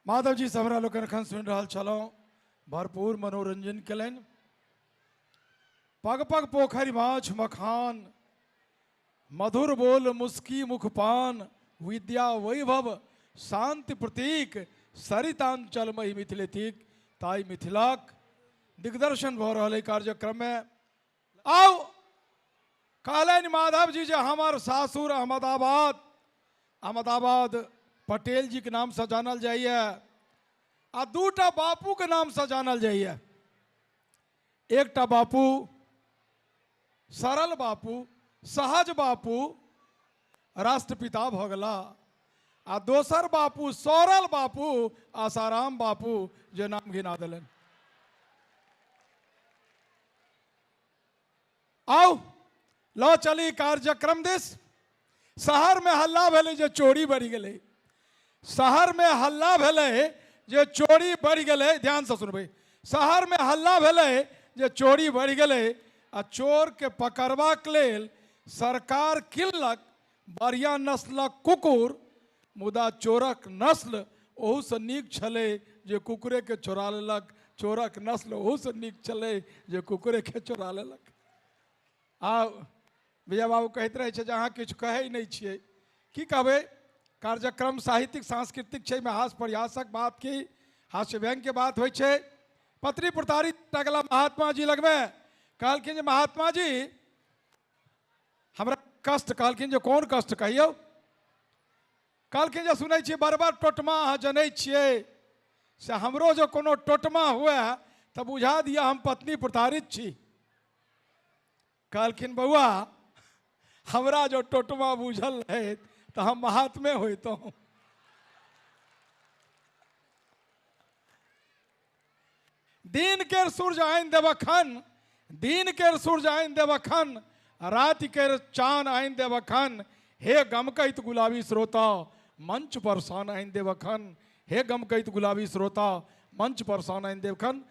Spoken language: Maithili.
माधव जी से हमरा लोकनि एखन सुनि रहल छलहुँ, भरपूर मनोरंजन केलनि। पग पग पोखरि माछ मखान, मधुर बोल मुस्की मुख पान, विद्या वैभव शांति प्रतीक, सरितांचल मही मिथिले तीक। ताहि मिथिलाक दिग्दर्शन भऽ रहल एहि कार्यक्रममे। आउ कहलनि माधव जी जे हमर सासुर अहमदाबाद, अहमदाबाद पटेल जी के नाम से जानल जाइए आ दूटा बापू के नाम से जानल जाइए। एकटा बापू सरल बापू, सहज बापू राष्ट्रपिता भऽ गेला आ दोसर बापू सरल बापू आसाराम बापू जे नाम घिना देलनि। आउ लऽ चली कार्यक्रम दिस। शहर में हल्ला भेलै जे चोरी बढ़ि गेलै, शहर में हल्ला भेलै जे चोरी बढ़ि गेलै। ध्यान से सुनबै। शहर में हल्ला भेलै जे चोरी बढ़ि गेलै आ चोर के पकड़बाक लेल सरकार किनलक बढ़िया नस्लक कुकुर, मुदा चोरक नस्ल ओहूसँ नीक छलै जे कुकुरेके चोरा लेलक। चोरक नस्ल ओहूसँ नीक छलै जे कुकुरेके चोरा लेलक। आ विजय बाबू कहैत रहै छै जे अहाँ किछु कहै नहि छियै। की कहबै, कार्यक्रम साहित्यिक सांस्कृतिक छै, एहिमे हास्य परिहासक बात की हास्य व्यंग्यके बात होइ छै। पत्री प्रताड़ित टगला महात्मा जी लगमे, कहलखिन जे महात्मा जी हमरा कष्ट। कहलखिन जे कोन कष्ट कहियौ? कहलखिन जे सुनै छी बड़ बड़ टोटमा अहाँ जनै छियै, से हमरो जे कोनो टोटमा हुए तऽ बुझा दिअ, हम पत्नी प्रताड़ित छी। कहलखिन बौआ हमरा जो टोटमा बुझल रहैत तऽ हम महात्मे होइतहुँ। दिन केर सूर्य आनि देब अखन, दिन केर सूर्य आनि देब अखन, राति केर चान आनि देब अखन, हे गमकैत गुलाबी श्रोता मंच पर शान आनि देब अखन, हे गमकैत गुलाबी श्रोता मंच पर शान आनि देब अखन।